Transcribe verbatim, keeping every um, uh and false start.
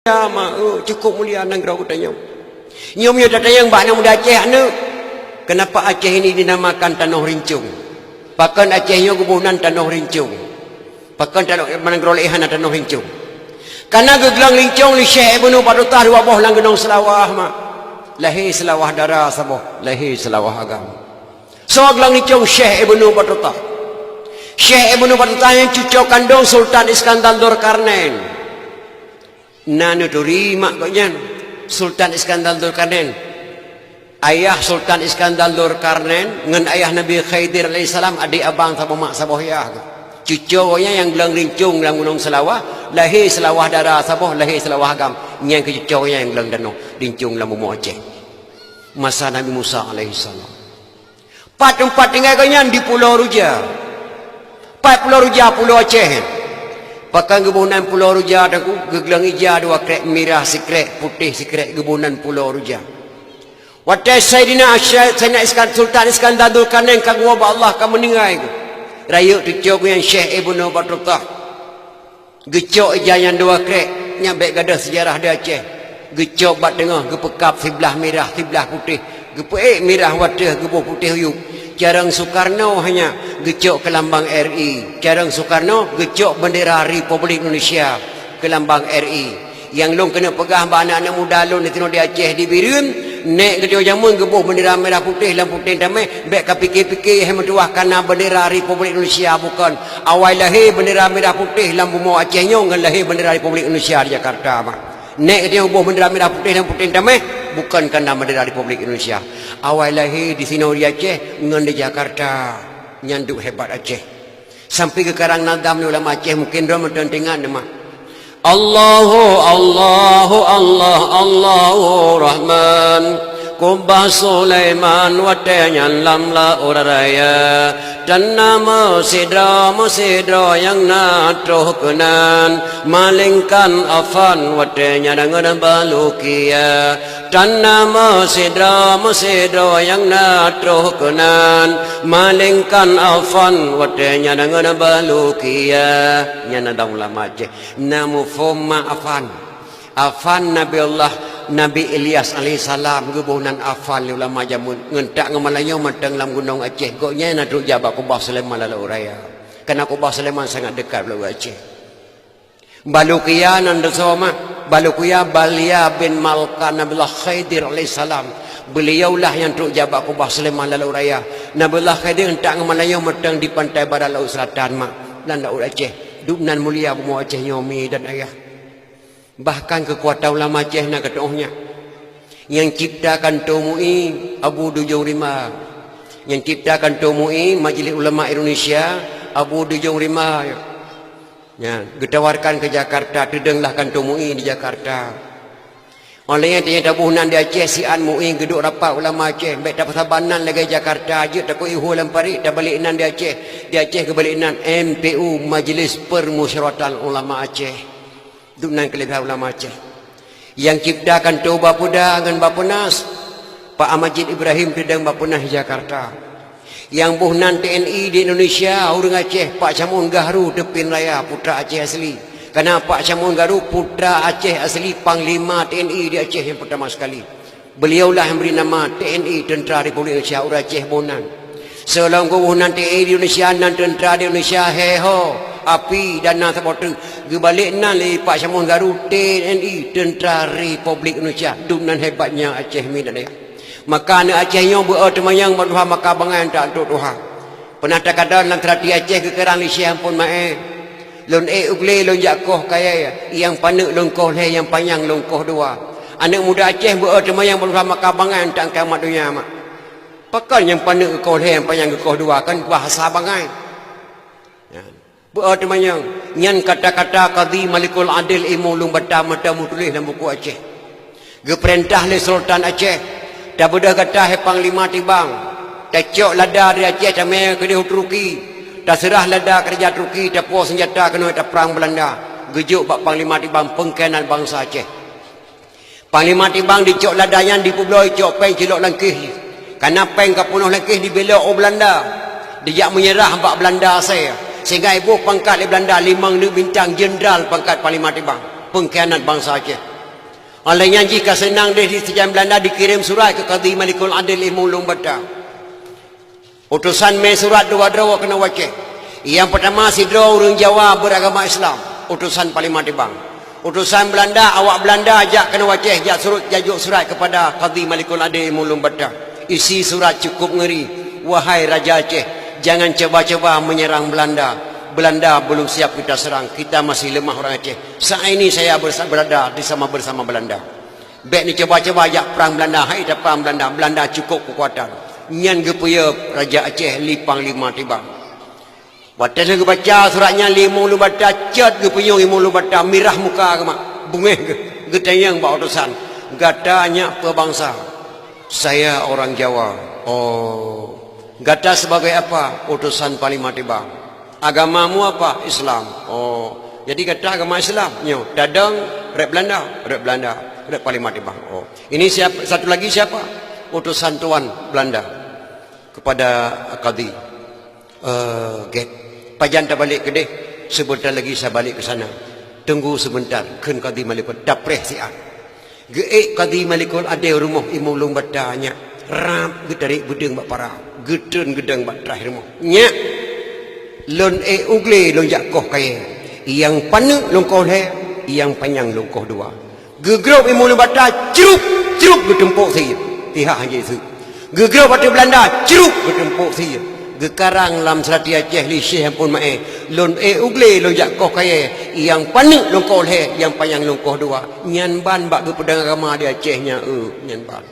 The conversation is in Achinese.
Mulia, ma, eh, cukup mulia nanggroe geutanyoe. Nyoe meunyoe tatanyong bak aneuk muda Aceh, aneuk, kenapa Aceh ini dinamakan Tanoh Rincong? Pakon Aceh nyoe geuboh nan Tanoh Rincong? Pakon tanoh, nanggroe laén hana Tanoh Rincong? Karena geuglöng rincong lé Syekh Ibnu Batutah dua boh lam Gunong Seulawah, ma. Lahé Seulawah Dara saboh, lahé Seulawah Agam. Soe glöng rincong? Syekh Ibnu Batutah. Syekh Ibnu Batutah nyan cucoe kandong Sultan Iskandar Zulkarnain. Na neuturi mak gobnyan, Sultan Iskandar Zulkarnain. Ayah Sultan Iskandar Zulkarnain ngon ayah Nabi Khidir alaihissalam, adék abang saboh mak saboh yah. Cucoe gobnyan nyang glöng rincong lam Gunong Seulawah, lahé Seulawah Dara saboh, lahé Seulawah Agam. Nyan keuh cucoe gobnyan nyang glöng tanoh rincong lam bumoe Aceh. Masa Nabi Musa alaihissalam. Pat teumpat tinggai gobnyan? Di Pulo Ruja. Pat Pulo Ruja? Pulo Aceh. Pakon geuboh nan Pulo Ruja, Teungku? Geuglöng ija dua krek, mirah sikrek, putéh sikrek, geuboh nan Pulo Ruja. Watèe Saidina Asy-, Saidina Iskan-, Sultan Iskandar Zulkarnain ka geuwoe bak Allah, ka meuninggai geuh, rayeuk cucoe geuh nyan Syekh Ibnu Batutah. Geucok ija nyang dua krek, nyan bèk gadôh seujarah di Aceh. Geucok bak teungoh, geupeukab siblah mirah, siblah putéh. Geupeuék mirah u ateueh, geuboh putéh u yup. Carông Soekarno hanya geucok keu lambang R I. Carông Soekarno geucok bendera Republik Indonesia keu lambang R I. Nyang lôn keuneuk peugah bak aneuk-aneuk muda lôn disinoe di Aceh, di Bireuen, nèk geutanyoe jameun geuboh bendera mirah putéh lam puténg tamèh, bèk ka pike-pike hai meutuwah ka na bendera Republik Indonesia, bukon. Awai lahé bendera mirah putéh lam bumoe Aceh nyoe ngon lahé bendera Republik Indonesia di Jakarta, bah. Nèk geutanyoe boh bendera mirah putéh lam puténg tamèh, bukon ka na bendera Republik Indonesia. Awai lahé disinoe di Aceh ngon di Jakarta. Nyan duek hebat Aceh. Sampai geukarang nadam lé ulama Aceh, mungken droe mantong teuingat nama. Allahu, Allahu, Allah, Allahu Rahman. Kubah Sulaiman watèe nyan lam laôt raya. Tan na meusidroe-meusidroe nyang na troh keunan, malingkan Afan watèe nyan deungon Balukia. Tan na meusidroe, meusidroe nyang na troh keunan, malingkan Afan watèe nyan deungon Balukia. Nyan na dong ulama Aceh. Na muphom ma Afan. Afan Nabi Allah, Nabi Ilyas alaihissalam geuboh nan Afan lé ulama jameun. Ngon tak ngon malam nyoe mantong lam gunong Aceh. Gobnyan na troh jak bak kubah Sulaiman lam laôt raya. Karena kubah Sulaiman sangat dekat bak laôt Aceh. Balukia nan teusoe mah. Balukia Balia bin Malka Nabiullah Khidir alaihissalam. Beliaulah nyang troh jak bak kubah Sulaiman lam laôt raya. Nabiullah Khidir ngon tak ngon malam nyoe mantong di pantai barat laôt selatan mah, lam laôt Aceh. Duek nan mulia bumoe Aceh nyoe, mi dan ayah. Bahkan keukuatan ulama Aceh na keutu'oh nyan. Nyang cipta kantô MUI Abu Dujong Rimba. Nyang cipta kantô MUI, Majelis Ulama Indonesia, Abu Dujong Rimba. Nyan, geutawarkan keu Jakarta, teudonglah kantô MUI di Jakarta. Óh lheueh nyan tanyoe taboh nan di Aceh, siat MUI geuduek rapat ulama Aceh, bèk tapeusaban nan lagèe Jakarta, jeuet takot ihôi lam parit, tabalek nan di Aceh. Di Aceh geubalek nan M P U, Majelis Permusyawaratan Ulama Aceh. Duek nan keuleubehan ulama Aceh. Nyang cipta kantô Bapeda ngon Bapeunas, Pak Majid Ibrahim teudong Bapeunas di Jakarta. Nyang boh nan T N I di Indonesia, ureueng Aceh, Pak Syamon Gahru Teupin Raya, putra Aceh asli. Karena Pak Syamon Gahru putra Aceh asli, panglima T N I di Aceh nyang peurtama sekali. Beliaulah nyang bri nama T N I, Teuntra Republik Indonesia, ureueng Aceh boh nan. Seulom geuboh nan T N I di Indonesia, nan teuntra di Indonesia, he ho, api, dan na saboh teuk. Geubalek nan lé Pak Syamon Gahru, T N I, Teuntra Republik Indonesia. Duek nan hebatnya Aceh, mi dan ayah. Maka aneuk Aceh nyoe beu-o teumanyong bak tuha maka bangai, tak trok tuha. Peunah takalon lam seurati Aceh geukarang lé Syekh Ampon Maé. Lôn ék u glé lôn jak koh kayèe, nyang paneuk lôn koh lhèe, nyang panyang lôn koh dua. Aneuk muda Aceh beu-o teumanyong bak tuha maka bangai, tak angkai mat donya mak. Pakon nyang paneuk geukoh lhèe, nyang panyang geukoh dua, kan bahasa bangai. Nyan. Beu-o teumanyong, nyan kata-kata Kadhi Malikul Adil, ilmu lôn baca mata meutuléh lam buku Aceh. Geupeurintah lé Sultan Aceh, tabeudôh gata hai Panglima Tibang, tacok lada dari Aceh tamè keudéh u Turki, taseurah lada keu raja Turki, tapuwoe seunjata keunoe taprang Beulanda, geujok bak Panglima Tibang, peungkhianat bansa Aceh. Panglima Tibang dicok lada nyan dipeubloe, icok péng cilok lam kéh jih. Kana péng ka peunoh lam kéh dibelok u Beulanda. Dijak meunyeurah bak Beulanda asai. Sehingga iboh pangkat lé Beulanda limong neuk bintang, jeundral pangkat Panglima Tibang. Peungkhianat bansa Aceh. Óh lheueh nyan jih ka seunang deh di sijak Beulanda dikirém surat keu Kadhi Malikul Adil Imum Lueng Bata. Utosan mé surat dua droe keunoe u Aceh. Nyang peurtama sidroe ureuëng Jawa beuragama Islam, utosan Panglima Tibang. Utosan Beulanda, awak Beulanda jak keunoe u Aceh, jak surut, jak jok surat keupada Kadhi Malikul Adil Imum Lueng Bata. Isi surat cukup ngeri, "Wahai Raja Aceh, jangan coba-coba menyerang Belanda. Belanda belum siap kita serang, kita masih lemah orang Aceh. Saat ini saya bersa-, berada di sama bersama Belanda." Bék neucuba-cuba jak prang Beulanda, hai taprang Beulanda, Beulanda cukôp keukuatan. Nyan geupeuyue Raja Aceh lé Panglima Tibang. Watée lheueh geubaca surat nyan lé Imum Lueng Bata, cot geupeunyong Imum Lueng Bata, mirah muka geuh mak, beungéh geuh, geutanyong bak utosan, "Gata nyak peue bansa?" "Saya orang Jawa." "Oh." "Gata sebagai apa?" "Utosan Panglima Tibang." "Agamamu apa?" "Islam." "Oh, jadi gata agama Islam?" "Nyoe, tadong rot Beulanda?" "Rot Beulanda, rot Panglima Tibang." "Oh, ini siapa, satu lagi siapa?" "Utosan tuan Beulanda." Kepada Kadhi, "Eh, gét, pajan tabalek keudeh? Sebentar lagi saya balik ke sana." "Tunggu sebentar," kheun Kadhi Malikul, "tapreh siat." Geuék Kadhi Malikul Adil rumoh Imum Lueng Bata nyak, rab geutarek beudeueng bak para, geutreun geudong bak traih rumoh. "Nyak, lôn ék u glé lôn jak koh kayée, nyang paneuk lôn koh lhée, nyang panyang lôn koh dua." Geugrob Imum Lueng Bata, cruk, cruk, geutumpôk sie. Tihah han jeuet seuek. Geugrob ateueh Beulanda, cruk, geutumpôk sie. Geukarang lam seulati Aceh lé Syekh Ampôn Maé, "Lôn ék u glé lôn jak koh kayée, nyang paneuk lôn koh lhée, nyang panyang lôn koh dua." Nyan ban bak geupeudong agama di Aceh nyan, eu, nyan ban.